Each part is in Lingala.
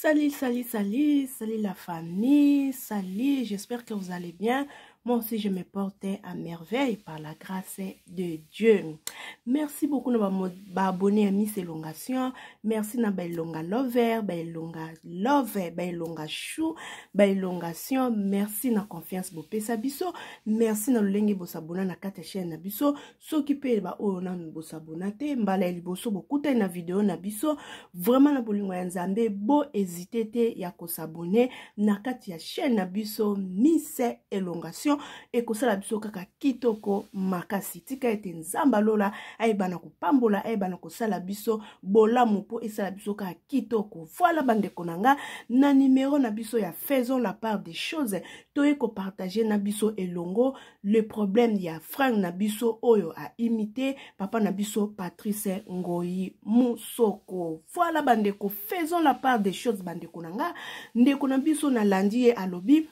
Salut, salut, salut, salut la famille, salut, j'espère que vous allez bien. Moi aussi, je me portais à merveille par la grâce de Dieu. Merci beaucoup na abonné à Miss Elongation. Merci na ba Elonga Lover, ba Elonga Love, ba Elonga Chou, ba Elongation. Merci na confiance bopesa biso. Merci na lolenge bosabona na kati ya chaîne na biso. Soki pe ba oyo nanu bosabona te, mbala ya liboso bokutani na video na biso, vraiment na bolingo ya Nzambe, bo hésiter te ya kosabone na kati ya chaîne na biso Miss Elongation, ekosala biso kaka kitoko makasi. Tika ete Nzambe alola ayeba na kopambola, ayeba na kosala biso bolamu po esala biso kaka kitoko. Voilà bandeko na nga, na numero na biso ya Faisons la part des choses, toye kopartage na biso elongo le problème ya frère na biso oyo a imité papa na biso Patrice Ngoyi Musoko. Voilà bandeko, faisons la part des choses bandeko na nga. Ndeko na biso na landi ye alobi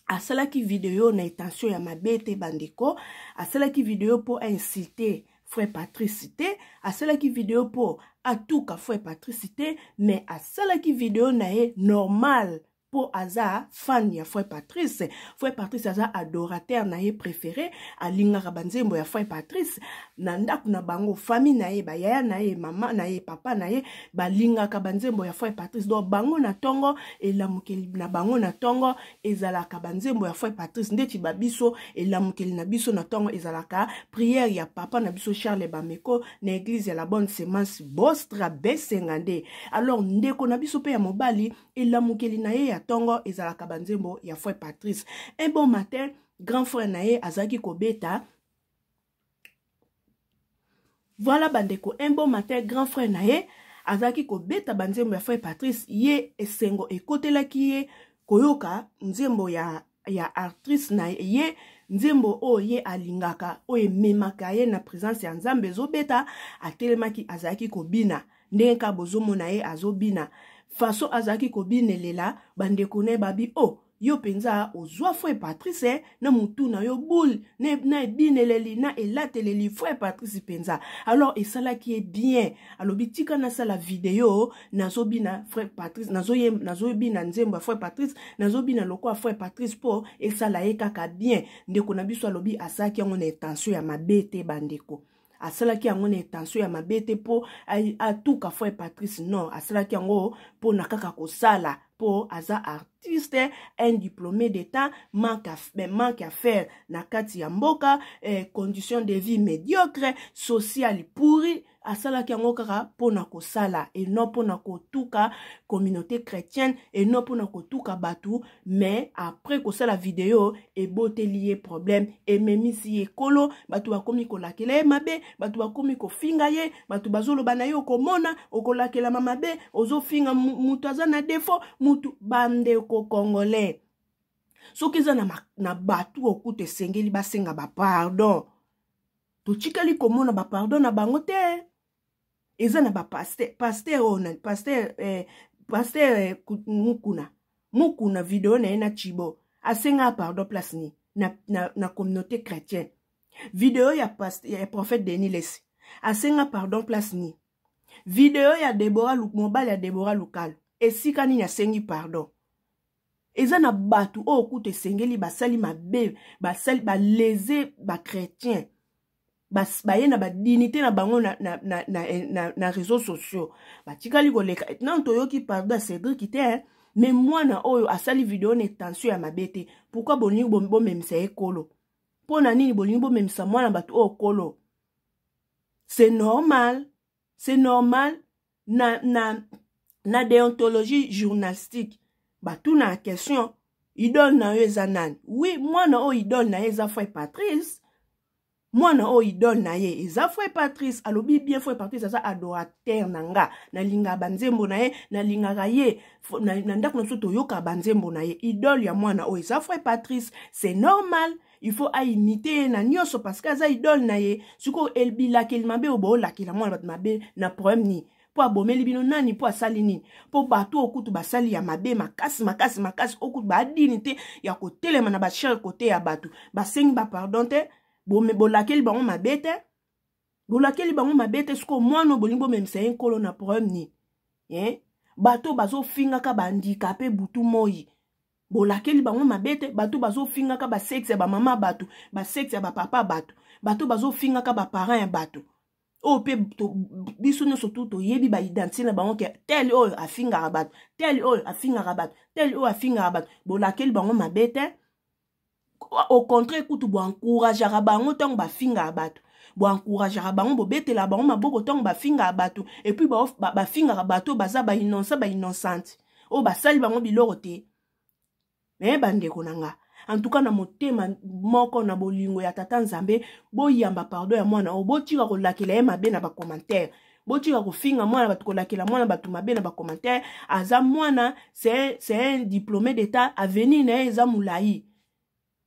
asalaki video na intention ya mabe te bandeko, asalaki video po a insulter frère Patrice te, asalaki video po atuka frère Patrice te, mais asalaki video na ye normal po aza fan ya frère Patrice. Frère Patrice aza adorateur na ye préféré, alingaka banzembo ya frère Patrice na ndako na bango, famille na ye, bayaya na ye, mama na ye, papa na ye balingaka banzembo ya frère Patrice. Donc bango na tongo elamukeli na bango na tongo ezalaka banzembo ya frère Patrice, ndeti ba biso elamukeli na biso na tongo ezalaka prière ya papa na biso Charles Bameko na église ya la Bonne Semence Bostra Besenga nde. Alors ndeko na biso pe ya mobali elamukeli na ye ya tongo ezalaka banzembo ya frère Patrice. Un bon matin, grand frère na ye azalaki kobeta. Voilà bandeko, un bon matin, grand frère na ye azalaki kobeta banzembo ya frère Patrice. Ye esengo ekotelaki ye koyoka nzembo ya actrice na ye, nzembo oyo ye alingaka, oyo ememaka ye na présence ya Nzambe ezobeta. Atelemaki, azalaki kobina ndenge kaka bozomona ye azobina. Façon azalaki kobinelela, bandeko na ye babi, oh, yo mpenza ozwa frère Patrice na mutu na yo boule na ebineleli na elateleli frère Patrice mpenza. Alors esalaki ye bien, alobi tika nasala video nazobina frère Patrice, nazobina nzembo ya frère Patrice, nazobina lokola frère Patrice po esala ye kaka bien. Ndeko na biso alobi asalaki yango na intention ya mabe te bandeko, asalaki yango na intention ya mabe te po atuka frère Patrice, non, asalaki yango po na kaka kosala, po aza artiste, un diplômé d'état, manque à faire na kati ya mboka, condition de vie médiocre, sociale pourrie. Asalaki yango kaka po na kosala et non po na kotuka communauté chrétienne et non po na kotuka batu. Mais après kosala video eboteli ye problème, ememisi ye kolo, batu bakomi kolakela ye mabe, batu bakomi kofinga ye, batu bazoloba na ye okomona okolakelama mabe, ozofinga mutu aza na défaut, mutu. Bandeko congolais, soki eza na batu okuta esengeli basenga ba pardon, totikali komona ba pardon na bango te. Eza na ba pasteur, pasteur oyo na, pasteur, pasteur, Mukuna, Mukuna video na ye na Chibo asenga pardon place ni na communauté chrétienne. Video ya pasteur, ya prophète Denis Lessie asenga pardon place ni. Video ya Deborah Luk, mobali ya Deborah Lukalo, esika nini asengi pardon? Eza na batu oyo kutu esengeli basali mabe, basali baleze ba chrétien, baye na ba dignité na bango na réseaux sociaux, batikali koleka. Nanu toyoki pardon ya Cédric te, hein? Mais mwana oyo asali video na intention ya mabe te, pourquoi bolingi bomemisa ye kolo? Mpo na nini bolingi bomemisa mwana bato oyo kolo? C'est normal, c'est normal. Na déontologie journalistique batuna question, idole na yo eza nani? Oui, mwana oyo idole na ye eza frère Patrice. Mwana oyo idole na ye eza frère Patrice. Alobi bien, frère Patrice aza adorateur na nga, nalingaka banzembo na ye, nalingaka ye, na ndako na biso toyokaka banzembo na ye. Idole ya mwana oyo eza frère Patrice, c'est normal, il faut aimiter ye na nyonso parce que aza idole na ye. Sikoyo bilakeli mabe oyo boolakela mwana bato mabe na problème nini? Po abomeli bino nani? Po asali nini? Po bato oyo kutu basali ya mabe makasi makasi makasi, oyo kutu baadini te ya kotelema na bachere kote ya bato, basengi ba pardon te, bolakeli bango mabe te, bolakeli bango mabe te. Sikoyo mwana oyo bolingi bomemisa ye nkolo na problème nini? Hein? Bato bazofingaka bahandicapé butu moi, bolakeli bango mabe te. Bato bazofingaka basexe ya bamama bato, basexe ya bapapa bato, bato bazofingaka baparent ya bato oyo mpe biso nyonso tu toyebi baidentité na bango, ke tel oyo afingaka bato, tel oyo afingaka bato, tel oyo afingaka bato, bolakeli bango mabe te. Au contraire kutu, boencourageaka bango ntango bafingaka bato, boencourageaka bango, bobetelaka bango maboko ntango bafingaka bato. Et puis bafingaka bato oyo baza bainnocent, bainnocente oyo basali bango biloko te. Me bandeko na nga, en tout cas na motema moko, na bolingo ya Tata Nzambe, boyamba pardon ya mwana oyo. Botika kolakela ye mabe na bacommentaire, botika kofinga mwana bato, kolakela mwana bato mabe na bacommentaire. Aza mwana, c'est un diplômé d'état, avenir na ye eza molai.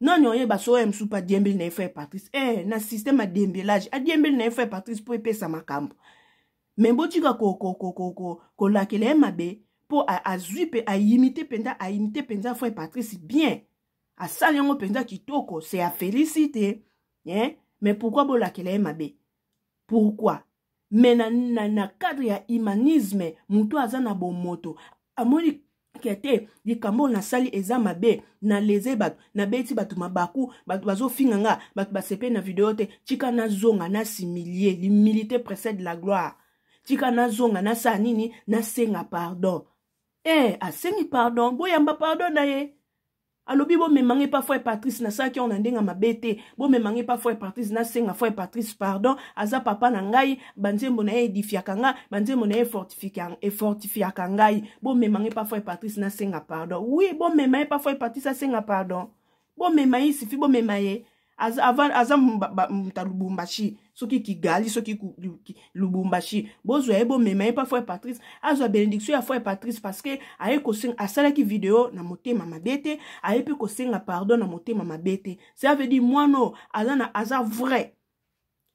Nani oyeba so oyo mosusu mpe adiembeli na ye frère Patrice na système adiembelage, adiembeli na ye frère Patrice mpo epesa makambo. Me botika kolakela ye mabe, mpo azwi mpe aimite mpenza, aimite mpenza frère Patrice bien, asali yango mpenza kitoko, c'est à féliciter, eh? Mais pourquoi bolakela ye mabe? Pourquoi? Mais na cadre ya humanisme, moto aza na bomoto, amoni ke te, likambo oyo nasali eza mabe, naleze bato, nabeti bato mabaku, bato bazofinga nga, bato basepeli na video te, tika nazonga nas'humilier. L'humilité précède la gloire. Tika nazonga, nasala nini? Nasenga pardon. Asengi pardon, boyamba pardon na ye. Alobi: "Bomemanga epa frère Patrice, nasalaki yango na ndenge mabe te, bomemanga epa frère Patrice, nasenga frère Patrice pardon. Aza papa na ngai, banzembo na ye edifiaka nga, banzembo na ye efortifiaka ngai. Bomemanga epa frère Patrice, nasenga pardon." Oui, bomema ye epa frère Patrice, asenga pardon. Bomema ye, sifi bomema ye. Aza moto ya Lubumbashi, soki Kigali, soki Lubumbashi. Bozwa ye, bomema ye mpa frère Patrice, azwa bénédiction ya frère Patrice, parce que aye kosenga, asalaki video na motema mabe te, aye mpe kosenga pardon na motema mabe te. Ça veut dire mwana oyo aza na, aza vrai.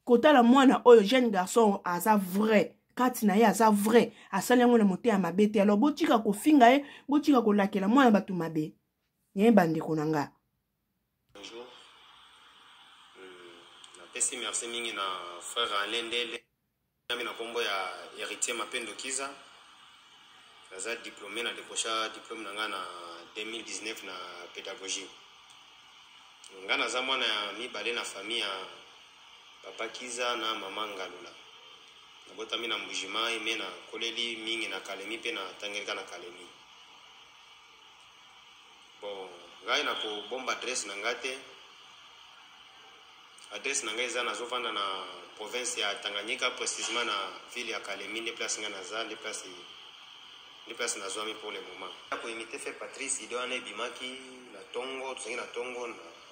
Kotala mwana oyo, jeune garçon, aza vrai kati na ye, aza vrai, asali yango na motema mabe te. Alors botika kofinga ye, botika kolakela mwana bato mabe ye, bandeko na nga. Bonjour. Napesi merci mingi na frère Alain Ndele. Nami na nkombo ya Héritier Mapendo Kiza, naza diplômé, na décrocha diplôme na ngai na 2019 na pédagogie. Ngai naza mwana ya mibale na famille ya papa Kiza na mama Ngalula. Nabotami na Mbujimai, me nakoleli mingi na Kalemi mpe natangelika na Kalemi. Bon, ngai nakobomba adresse na ngai te. Adresse na ngai eza, nazovanda na province ya Tanganyika, précisement na ville ya Kalemi, nde place ngai naza, nde place nazwami pour le moment. Koimite frère Patrice, idée wana ebimaki na ntongo. Tozangi na ntongo,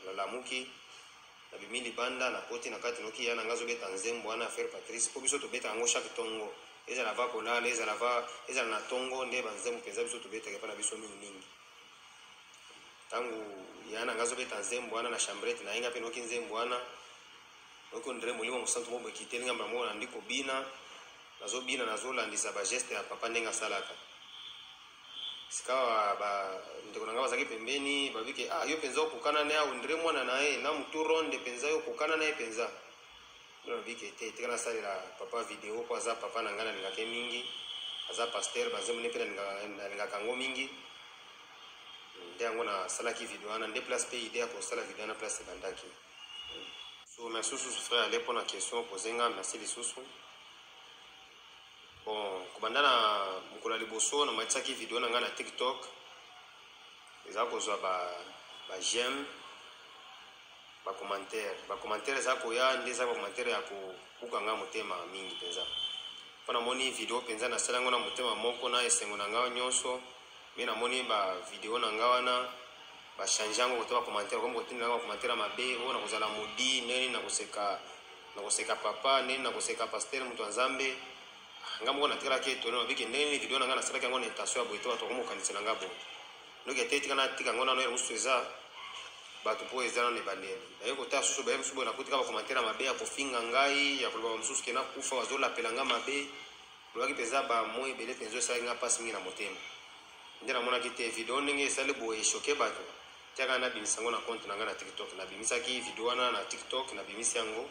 nalamuki, nabimi libanda, nakoti na kati, noki ya na ngai azobeta nzembo wana ya frère Patrice, mpo biso tobeta yango chaque ntongo, ezala va kolala, ezala va, ezala na ntongo, nde banzembo mpenza biso tobetaka epa na biso mingimingi. Ntango ya na ngai azobeta nzembo wana na chambrette na ye, nga mpe noki nzembo wana, noki ondire Molimo Mosantu moko ekiteli nga mbala moko, nandi kobina, nazobina, nazolandisa bageste ya papa ndenge asalaka. Sikawa bandeko na ngai bazalaki pembeni, balobi ke: "Ah, yo mpenza okokana na ye, ondire mwana na ye na motu ronde mpenza, yo okokana na ye mpenza." Nde nalobi ke te, tika nasalela papa video, mpo aza papa na ngai, nalingaka ye mingi, aza pasteur, banzembo nde mpe nalingaka yango mingi. Nde yango nasalaki video wana, nde place mpe idée ya kosala video wana place ebandaki. So merci lisusu, frère Ale, mpona question opozenga, merci lisusu. Bon, kobanda na mokolo ya liboso namatisaki video na ngai na TikTok, eza kozwa ba j'aime, bacommentaire. Bacommentaire eza koya nde eza bacommentaire ya kobuka ngai motema mingi mpenza, mpo namoni video mpenza nasala yango na motema moko, na esengo na ngai nyonso, me namoni bavideo na ngai wana bachange yango, kota bacommentaire, komi kotindela yango bacommentaire ya mabe oyo nakozala modi ndenge nakoseka, nakoseka papa ndenge nakoseka pasteur, moto ya Nzambe. Nga moko natikalaki étonné, nabiki ndenge nini video na ngai nasalaki yango na intention ya boye te, bato bakomokanisela nga boye. Noki ete tika natika yango nano, ere mosusu eza bato mpo eza nano ebandeli. Naye kotala susu baye mosusu boye, nakutika bacommentaire ya mabe ya kofinga ngai, ya koloba bamosusu ke nakufa, bazolapela nga mabe, lobaki mpenza bamo ebele mpenza, esalaki nga mpasi mingi na motema. Nde namonaki te, video ndenge esali boye, echoquer bato, tiaka nabimisa yango na compte na ngai na TikTok. Nabimisaki video wana na TikTok, nabimisi yango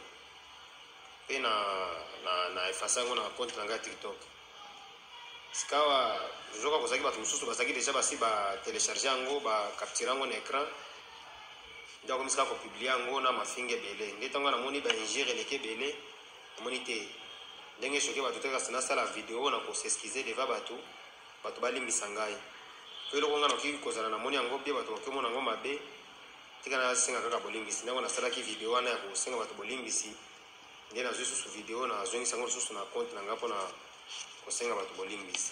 mpe na effacer yango na compte na ngai ya TikTok. Sikawa nzoka kozalaki bato mosusu bazalaki deja basi ba telecharge yango, ba capture yango na ecran, nde akomisi kaka kopublie yango na mafinga ebele. Nde ntango namoni ba injure eleki ebele, namoni te ndenge echoke bato te, kasi nasala video na kos'excuser devant bato, bato balimbisa ngai. Po eloko ngai nakoki kozala namoni yango bie, bato bakoki komona yango mabe, tika nasenga kaka bolimbisi. Ntango nasalaki video wana ya kosenga bato bolimbisi, nde nazwi susu video, nazongisa yango lisusu na compte na ngai mpona kosenga bato bolimbisi.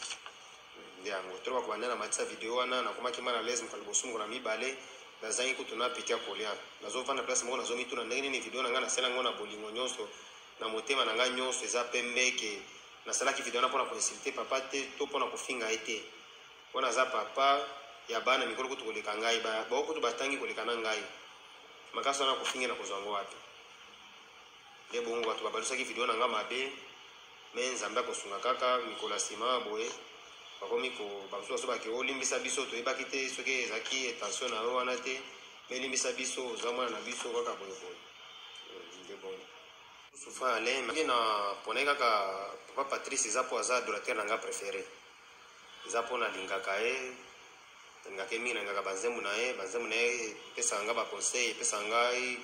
Nde yango toloba kobanda na matisa video wana, nakomaki mal à l'aise mokolo liboso, mokolo na mibale nazangi kutu na appétit ya kolia. Nazovanda place moko, nazomituna ndenge nini video na ngai nasala yango na bolingo nyonso, na motema na ngai nyonso eza pembe, ke nasalaki video wana mpona koinsulter papa te to mpona kofinga ye te. Wana aza papa ya bana mikolo kutu koleka ngai, bao kutu batangi koleka na ngai, makasi wana kofinga na kozwa yango wapi? Nde bongo bato babalusaki video na ngai mabe. Me Nzambe akosunga kaka mikolo ya nsima boye bakomi ko bamosusu baso bake olimbisa biso, toyebaki te soki ezalaki intention na yo wana te, me limbisa biso, oza mwana na biso kaka boyeboye. Nde bongo susu frère Alain nde na ponaki kaka papa Patrice, eza mpo aza adorateur na ngai préféré, eza mpo nalingaka ye, nalingaka ye mingi, nalingaka banzembo na ye. Banzembo na ye epesaka ngai baconseil, epesaka ngai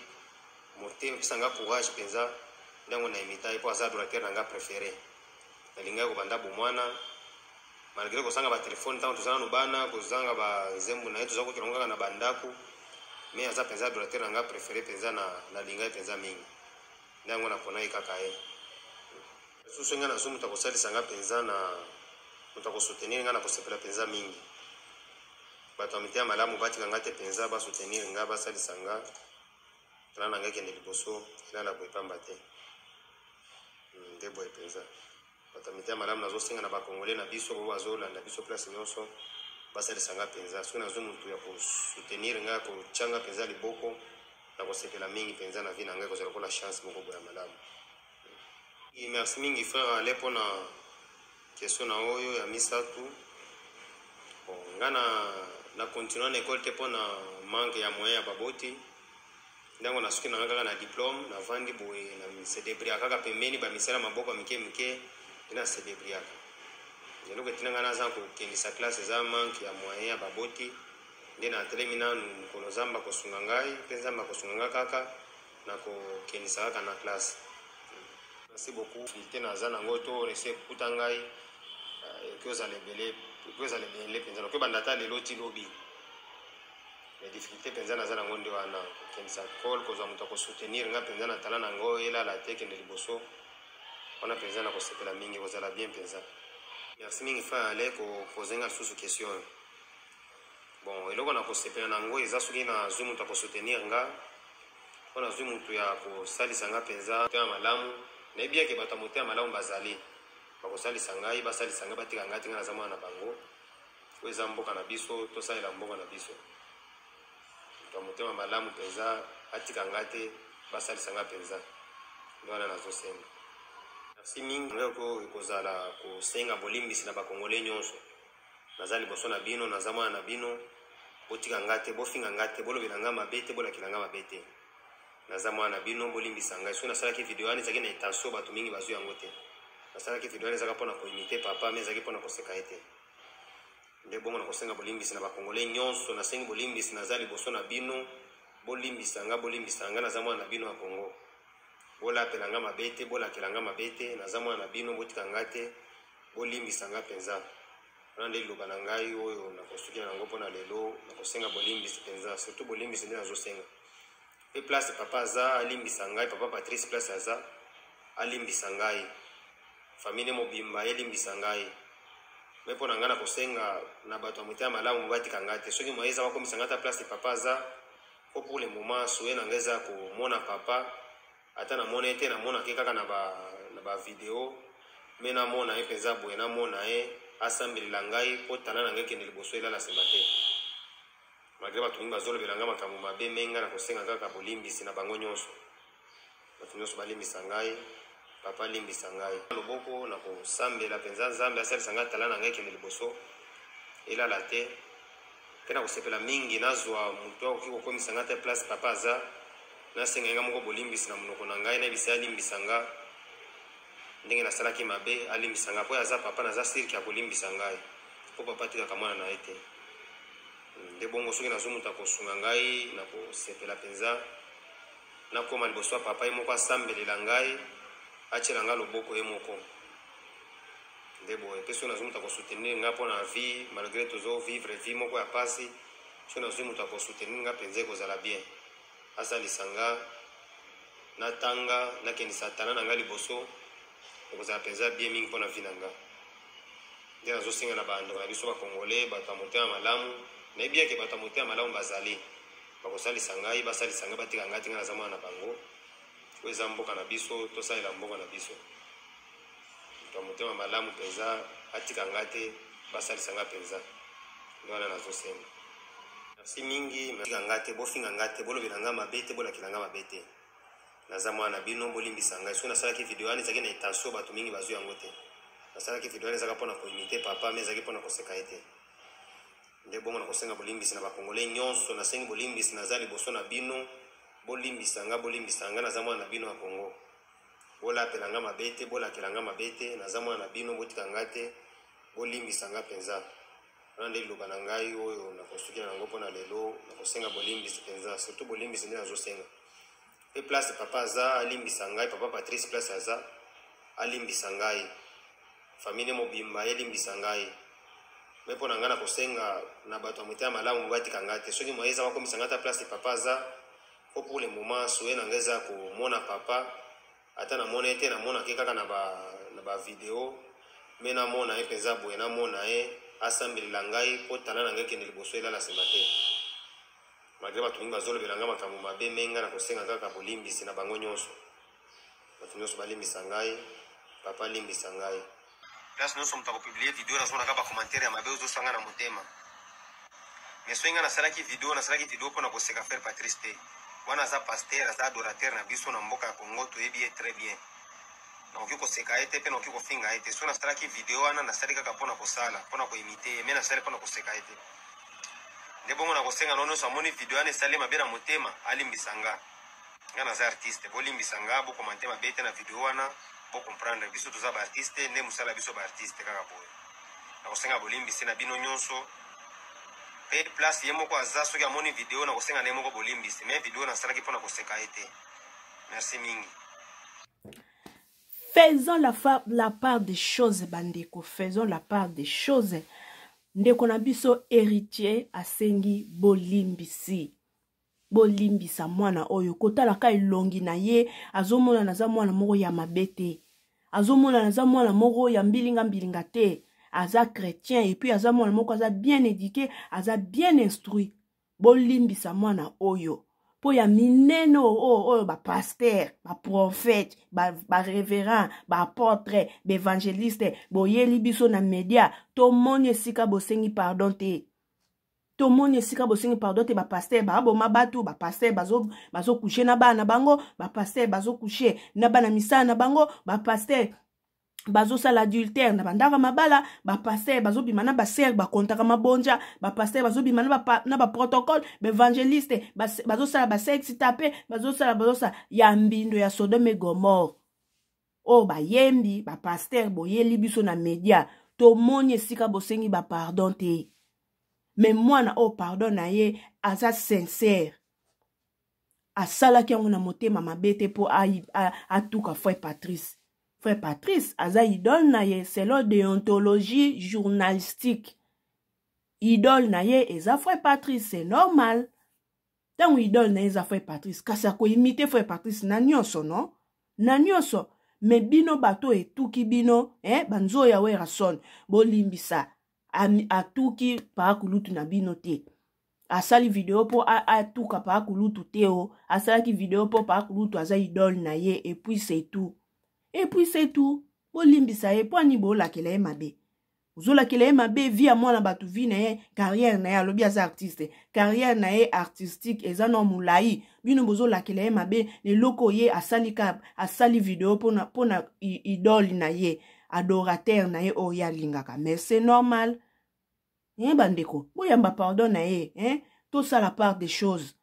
motema, epesaka ngai courage mpenza. Ndango na imita ye mpo aza adorateur na ngai préféré. Nalingaki kobanda bomwana, malgré kozanga batelefone ntango toza nanu bana, kozanga banzembo na ye, toza kokela ngo kaka na bandako, me aza mpenza adorateur na ngai préféré mpenza, nalinga ye mpenza mingi. Nde yango naponaki kaka ye. Lisusu ngai nazwi moto akosalisa ngai mpenza, na moto akosoutenir ngai, na kosepela mpenza mingi. Bato ya mitema malamu batika ngai te mpenza, basoutenir ngai, basalisa ngai, tala na ngai ekende liboso, elala boye pamba te. Nde boye mpenza, bato ya mitema malamu, nazosenga na bakongole na biso bo bazolanda biso place nyonso, basalisa ngai mpenza. Soki nazwi motu ya kosoutenir ngai, kotya ngai mpenza liboko, na kosepela mingi mpenza na vie na ngai, kozala lokola chance moko boya malamu. Merci mingi frère Ale mpona question na oyo ya misato. Bon, nga na continue na école te mpona manque ya moyen ya baboti. Ntango nasuki na nga kaka na diplôme, navandi boye na se débrouillaka kaka pembeni, bamisala maboko ya mike mike nde na se débrouillaka. Eloko etina ngai naza kokendisa classe eza manque ya moyen ya baboti. Nde natelemi nanu, mokolo Nzambe akosunga ngai, mpe Nzambe akosunga ngai kaka na kokendisa kaka na classe. Merci beaucoup. Te, naza nango to ese ekuta ngai, ekoki ozala ebele, ekoki ozala ebele mpenza, nakoki banda ata lelo ti lobi. Mais difficulté mpenza naza nango nde wana, kokendisa école, kozwa moto akosoutenir nga mpenza na tala nango elala te, ekende liboso wana mpenza na kosepela mingi, kozala bien mpenza. Merci mingi frère Ale kozenga lisusu question oyo. Bon, eloko na kosepela nango eza soki nazwi moto akosoutenir nga, mpo nazwi moto ya kosalisa nga mpenza, motema malamu. Nayebi yake bato ya motema malamu bazali, bakosalisa ngai, basalisa ngai, batika ngai te, ngai naza mwana na bango. Oyo eza mboka na biso, tosalela mboka na biso. Moto ya motema malamu mpenza atika ngai te, basalisa ngai mpenza, nde wana nazosenga. Merci mingi. Ngai ekozala kosenga bolimbisi na bakongole nyonso. Naza liboso na bino, naza mwana na bino, botika ngai te, bofinga ngai te, bolobela ngai mabe te, bolakela ngai mabe te. Naza mwana na bino, bolimbisa ngai soki nasalaki video wana ezalaki na intention bato mingi bazwi yango te. Nasalaki video wana ezalaka mpona koimiter papa, me ezalaki mpona koseka ye te. Nde bongo nakosenga bolimbisi na bakongole nyonso, nasengi bolimbisi, naza liboso na bino, bolimbisa nga, bolimbisa nga, naza mwana na bino ya Kongo. Bolapela nga mabe te, bolakela nga mabe te, naza mwana na bino, botika nga te, bolimbisa nga mpenza. Wana nde liloba na ngai oyo nakosukela nango mpona lelo. Nakosenga bolimbisi mpenza, surtout bolimbisi nde nazosenga. Mpe place papa aza, alimbisa ngai, papa Patrice place aza, alimbisa ngai, famille mobimba elimbisa ngai. Me mpo na ngai, nakosenga na bato ya motema malamu batika ngai te. Soki moye eza, bakomisa ngai ata place papa aza, po pour le moment souhait na ngai eza komona papa. Ata namona ye te, namonake kaka na bavideo, me namona ye mpenza boye, namona ye, asambelela ngai mpo tala na ngai ekende liboso, elala nsima te. Malgré bato mingi bazolobela ngai makambo mabe, me ngai nakosenga kaka bolimbisi na bango nyonso. Bato nyonso balimbisa ngai, papa alimbisa ngai. Loboko na kosambela mpenza, Nzambe asalisa ngai, tala na ngai ekende liboso, elala te. Mpe na kosepela mingi nazwa moto akoki kokomisa ngai te place papa aza, nasenga ye ngai moko bolimbisi na monoko na ngai, nayebisa ye alimbisa nga. Ndenge nasalaki mabe, alimbisa ngai. Po ye aza papa, naza sur que akolimbisa ngai. Po papa atikaka mwana na ye te. Nde bongo soki nazwi moto akosunga ngai, nakosepela mpenza. Nakoma liboso ya papa, ye moko asambelela ngai, atiela ngai loboko ye moko. Nde boye. Pe soki nazwi moto akosoutenir ngai mpo na vie, malgre tozo vivre vie moko ya pasi, soki nazwi moto akosoutenir ngai mpenza ekozala bien. Asalisa nga natanga, nakendisa talent na nga liboso, ekozala mpenza bien mingi mpo na vie na nga. Nde nazosenga na bandeko na biso ba Congolais, bato ya motema malamu, nayebi bien ke bato ya motema malamu bazali, bakosalisa ngai, basalisa ngai, batika ngai te, ngai naza mwana na bango. Oyo eza mboka na biso, tosalela mboka na biso. Moto ya motema malamu mpenza atika ngai te, basalisa ngai mpenza. Nde wana nazosenga. Merci mingi, batika ngai te, bofinga ngai te, bolobela ngai mabe te, bolakela ngai mabe te. Naza mwana na bino, bolimbisa ngai. Soki nasalaki video wana ezalaki na intention, bato mingi bazwi yango te. Nasalaki video wana ezalaka mpona koimite papa, mais ezalaki mpona koseka ye te. Nde bongo nakosenga bolimbisi na ba Congolais nyonso, nasengi bolimbisi, naza liboso na bino, bolimbisa ngai, bolimbisa ngai, naza mwana na bino ya Congo. Bolapela nga mabe te, bolakela nga mabe te, naza mwana na bino, botika nga te, bolimbisa nga mpenza. Wana nde liloba na ngai oyo nakosukela nango mpo na lelo. Nakosenga bolimbisi mpenza, surtout bolimbisi nde nazosenga. Mpe place papa aza, alimbisa ngai, papa Patrice place aza, alimbisa ngai. Famille mobimba elimbisa ngai. Me mpo na ngai nakosenga na bato ya motema malamu batika ngai te. Soki moye eza bakomisa ngai ata place papa aza, po pour le moment souhait na ngai eza komona papa, ata namona ye te, namonaka ye kaka na ba video, me namona ye mpenza boye, namona ye asambelela ngai mpo talent na ngai ekende liboso, elala nsima te. Malgre bato mingi bazolobela ngai makambo mabe, me ngai nakosenga kaka bolimbisi na bango nyonso. Bato nyonso balimbisa ngai, papa alimbisa ngai. Place nyonso moto akopublie video, nazomona kaka bacommentaire ya mabe ozosanga na motema. Mais soki ngai nasalaki video, nasalaki video mpona koseka frère Patrice te. Wana aza pasteur, aza adorateur na biso na mboka ya Congo, toyebi ye très bien. Nakoki koseka ye te mpe nakoki kofinga ye te. Soki nasalaki video wana, nasali kaka mpona kosala, mpona koimite ye, mais nasali mpona koseka ye te. Nde bongo nakosenga na nyonso amoni video wana esali mabe na motema, alimbisa nga. Nga naza artiste, bolimbisa nga, bokomante mabe te na video wana, bocomprendre biso toza ba artiste, nde mosala biso ba artiste kaka boye. Nakosenga bolimbisi na bino nyonso. Pe place ye moko aza, soki amoni video nakosenga na ye moko bolimbisi, mais video nasalaki mpona koseka ye te. Merci mingi. Faisons la part des choses, bandeko, faisons la part des choses. Ndeko na biso héritier asengi bolimbisi. Bolimbisa mwana oyo, kotalaka elongi na ye, azomona naza mwana moko ya mabe te. Azomona naza mwana moko ya mbilinga mbilinga te. Aza chrétien et puis aza mwana moko aza bien éduqué, aza bien instruit. Bolimbisa mwana oyo. Po ya minene oyo, oyo ba pasteur, ba prophète, ba révérend, ba apôtre, ba évangéliste, boyeli biso na media, tomoni esika bosengi pardon te. Tomoni esika bosengi pardon te, ba pasteur ba boma batu, ba pasteur bazo coucher na bana bango, ba pasteur bazo coucher na bana misala na bango, ba pasteur bazo sala adultère na bandaka mabala, ba pasteur bazo bima na ba sœur, ba kontaka mabonja, ba pasteur bazo bima na ba protocole, ba évangéliste bazo sala ba sexe tapé, bazo sala, bazo sala ya mbindo ya Sodome et Gomorre. Oh, ba yembi, ba pasteur boyeli biso na media, tomoni esika bosengi ba pardon te. Mais mwana oyo pardon na ye aza sincère. Asalaki yango na motema mabe te po atuka frère Patrice. Frère Patrice aza idole na ye selon déontologie journalistique. Idole na ye eza frère Patrice, c'est normal. Tango idole na ye eza frère Patrice, kasi akoimite frère Patrice na nyonso, non? Na nyonso. Mais bino bato etuki bino, hein, banzo ya Werrason, bolimbisa. Atuki pa kulutu na bino te. Asali video po atuka pa kulutu te o. Asalaki video po pa kulutu aza idole na ye, et puis c'est tout. Et puis c'est tout. Bolimbisa ye, po ani bolakela ye mabe. Ozolakela ye mabe, vie ya mwana bato, vie na ye, carrière na ye, alobi aza artiste. Carrière na ye artistique eza na molai. Bino bozolakela ye mabe, leloko ye asali ka, asali video pona idole na ye, adorateur na ye oyo ye alingaka. Mais c'est normal. Hein, bandeko, boyamba pardon na ye, hein? Tosala part des choses.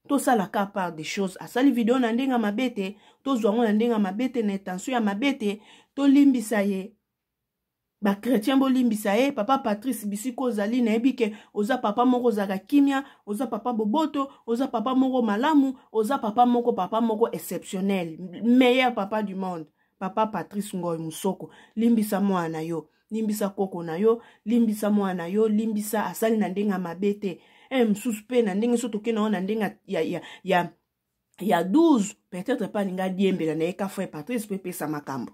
Tosala ka part des choses. Asali video na ndenge mabe te, tozwa ngo na ndenge mabe te, na intention ya mabe te. Tolimbisa ye. Bachrétien, bolimbisa ye. Papa Patrice, bisika ozali, nayebi ke oza papa moko ozalaka kimia, oza papa boboto, oza papa moko malamu, oza papa moko exceptionnel, meilleur papa du monde. Papa Patrice Ngoi Musoko, limbisa mwana na yo, limbisa koko na yo, limbisa mwana na yo, limbisa. Asali na ndenge ya mabe te. Mosusu mpe na ndenge so tokende yango na ndenge ya 12, peut-être mpe alingi adiembela na ye ka frère Patrice mpe epesa makambo.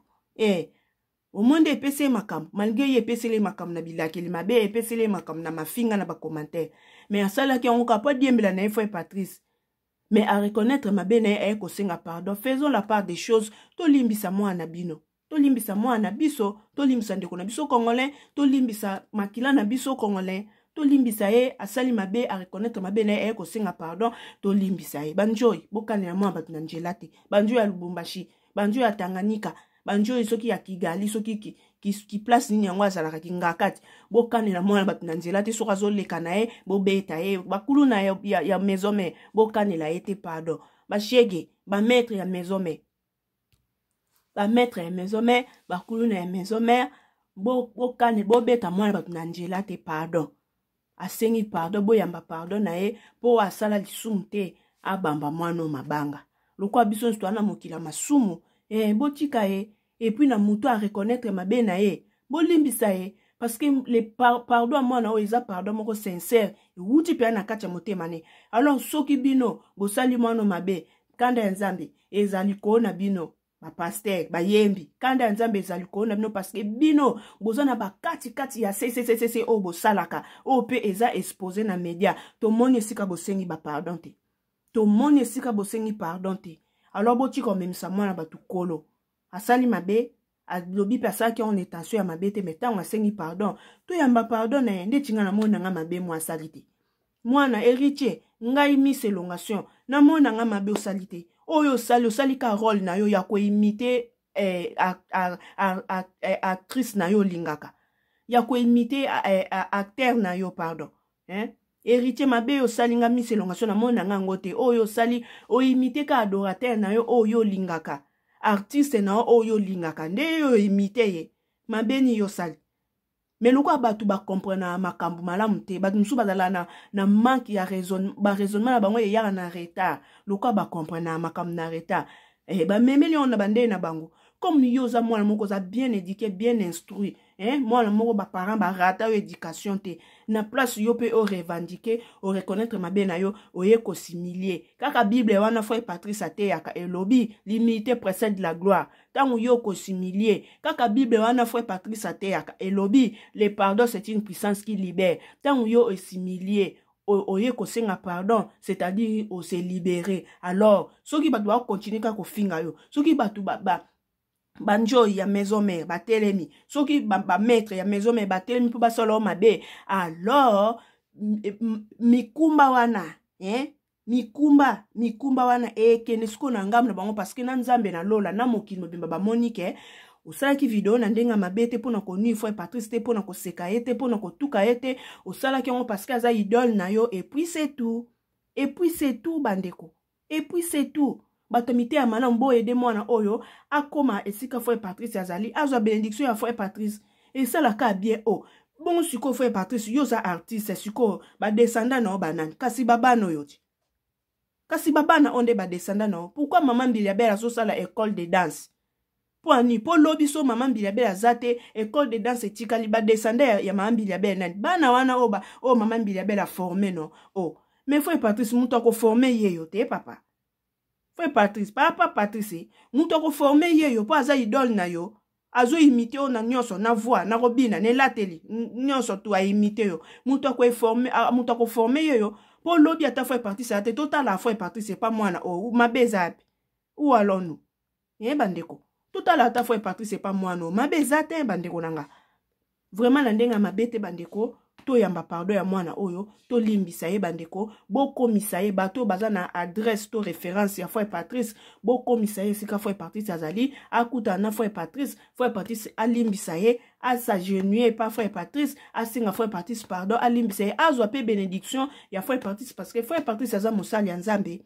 Omoi nde epesi ye makambo, malgré ye epeseli ye makambo na bilakeli mabe, epeseli ye makambo na mafinga na bacommentaire, mais asalaki yango kaka mpo adiembela na ye frère Patrice. Mais areconnaître mabe na ye, aye kosenga pardon. Faisons la part des choses. Tolimbisa mwana na bino, tolimbisa mwana na biso, tolimbisa ndeko na biso congolais, tolimbisa makila na biso congolais, tolimbisa ye. Asali mabe, areconnaître mabe na ye, aye kosenga pardon, tolimbisa ye. Banjoi, bokanela mwana bato na nzela te. Banjoi ya Lubumbashi, banjoi ya Tanganyika, banjoi soki ya Kigali, soki ki place nini yango azalaka, Kingakati, bokanela mwana bato na nzela te. Soki azoleka na ye, bobeta ye. Bakulu na ya maison mère, bokanela ye te, pardon. Bashege, bamaître ya maison mère, bamaître ya maison mère, bakulu na ya maison mère, bokane, bobeta mwana bato na nzela te, pardon. Asengi pardon, boyamba pardon na ye, mpo asala lisumu te abamba mwana oyo mabanga. Lokola biso nyonso toza na mokili ya masumu, botika ye. Et puis na moto areconnaître mabe na ye, bolimbisa ye, parce que le pardon ya mwana oyo eza pardon moko sincère, ewuti mpenza na kati ya motema ne. Alors soki bino bosali mwana mabe, kanda ya Nzambe eza likolo na bino. Bapasteur, bayembi, kanda ya Nzambe eza likolo na bino, parce que bino boza na bakatikati ya cccc oyo bosalaka, oyo mpe eza exposé na média. Tomoni esika bosengi bapardon te, tomoni esika bosengi pardon te. Alors botika komemisa mwana bato kolo. Asali mabe, alobi mpe asalaki yango na intention ya mabe te, mais ntango asengi pardon, toyamba pardon na ye. Ndeti ngai namoni na ngai mabe mo asali te. Mwana Héritier, ngai Miss Elongation, namoni na ngai mabe osali te. Oyo osali, osali ka rôle na yo ya koimiter actrice na yo olingaka, ya koimiter acteur na yo, pardon, hein? Héritier, mabe oyo osali, nga Miss Elongation namoni na ngai yango te. Oyo osali, oimiter ka adorateur na yo oyo olingaka, artiste na yo oyo olingaka, nde oyo oimiter ye. Mabe nini yo osali? Mais lokola bato bakomprenaka makambo malamu te, bato mosusu bazala na manque ya baraisonnement na bango, eyaka na retard. Lokola bakomprenaka makambo na retard, bamemeli yango na bandenge na bango. Comme yo oza mwana moko oza bien éduqué, bien instruit, mwana moko baparent barata yo éducation te, na place yo mpe orevendiquer, oreconnaître mabe na yo, oye kos'humilier. Kaka Bible wana frère Patrice ateyaka elobi: "L'humilité précède la gloire." Ntango yo okos'humilier, kaka Bible wana frère Patrice ateyaka elobi: "Le pardon, c'est une puissance qui libère." Ntango yo os'humilier, oye kosenga pardon, c'est-à-dire ose libérer. Alors soki bato bakocontinuer kaka kofinga yo, soki bato ba banjoi ya maison mère batelemi, soki bamaître ya maison mère batelemi mpo basala yo mabe, alors mikumba wana, eh? Mikumba wana ekende sikoyo na ngambo na bango, parce que na Nzambe na lola, na mokili mobimba bamoni ke osalaki video na ndenge ya mabe te, mpona konuire frère Patrice te, mpona koseka ye te, mpona kotuka ye te. Osalaki yango parce que aza idole na yo, et puis c'est tout, et puis c'est tout, bandeko, et puis c'est tout. Bato mite ya malamu, boaider mwana oyo akóma esika frère Patrice azali, azwa bénédiction ya frère Patrice, esalaka bien. O bongo sikoyo, frère Patrice, yo oza artiste, sikoyo badescendant na yo banani? Kasi babana oyo ti, kasi babana oyo nde badescendant na yo. Pourquoi mama Mbilia Bel azosala école de danse? Mpo ani? Mpo lobi so mama Mbilia Bel aza te, école de danse etikali, badescendant ya mama Mbilia Bel nani? Bana wana oyo mama Mbilia Bel aformer no o oh. Mais frère Patrice, moto akoformer ye yo te. Papa frère Patrice, papa Patrice, moto akoformer ye yo, mpo aza idole na yo, azoimiter yo na nyonso, na voix, na kobina, na elateli, nyonso tu aimiter yo. Moto akoformer ye yo, mpo lobi ata frère Patrice aya te, totala frère Patrice epa mwana oyo, mabe eza yapi? Ou allons-nous? Ye bandeko, totala ata frère Patrice epa mwana oyo, mabe eza te. Bandeko na nga, vraiment na ndenge ya mabe te. Bandeko, toyamba pardon ya mwana oyo, tolimbisa ye. Bandeko, bokomisa ye, bato oyo baza na adresse to référence ya frère Patrice, bokomisa ye esika frère Patrice azali, akutana na frère Patrice. Frère Patrice alimbisa ye, as'agenouiller epa frère Patrice, asenga frère Patrice pardon, alimbisa ye, azwa mpe bénédiction ya frère Patrice, parce que frère Patrice aza mosali ya Nzambe,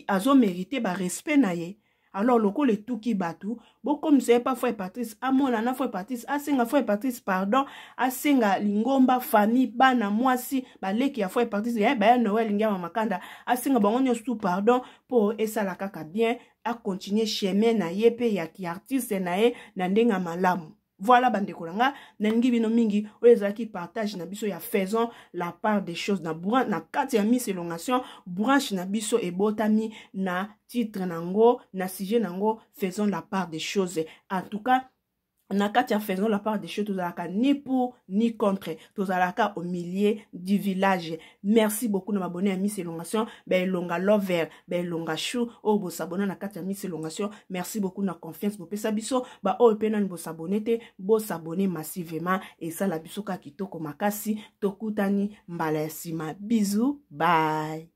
azomériter barespect na ye. Alors lokola etuki bato, bokomisa ye pa frère Patrice, amona na frère Patrice, asenga frère Patrice pardon, asenga lingomba, famille, bana, mwasi, baleki ya frère Patrice, ya baya Noel Ngiama Makanda, asenga bango nyonso tu pardon mpo esala kaka bien, acontinue chemin na ye mpe ya kiartiste na ye na ndenge ya malamu. Voilà bandeko na nga, nalingi bino mingi. Oyo ezalaki partage na biso ya Faisons la part des choses na, na kati ya Miss Elongation. Branche na biso ebotami na titre nango, na sujet nango, Faisons la part des choses. En tout cas, na kati ya Faisons la part des choses, tozalaka ni pour ni contre, tozalaka au milieu du village. Merci beaucoup na babone ya Miss Elongation, baelonga lover, baelonga chou oyo bosabona na kati ya Miss Elongation. Merci beaucoup na confiance bopesa biso. Baoyo mpe nani bosabone te, bosabone massivement, esala biso kaka kitoko makasi. Tokutani mbala ya nsima. Bisous, bye.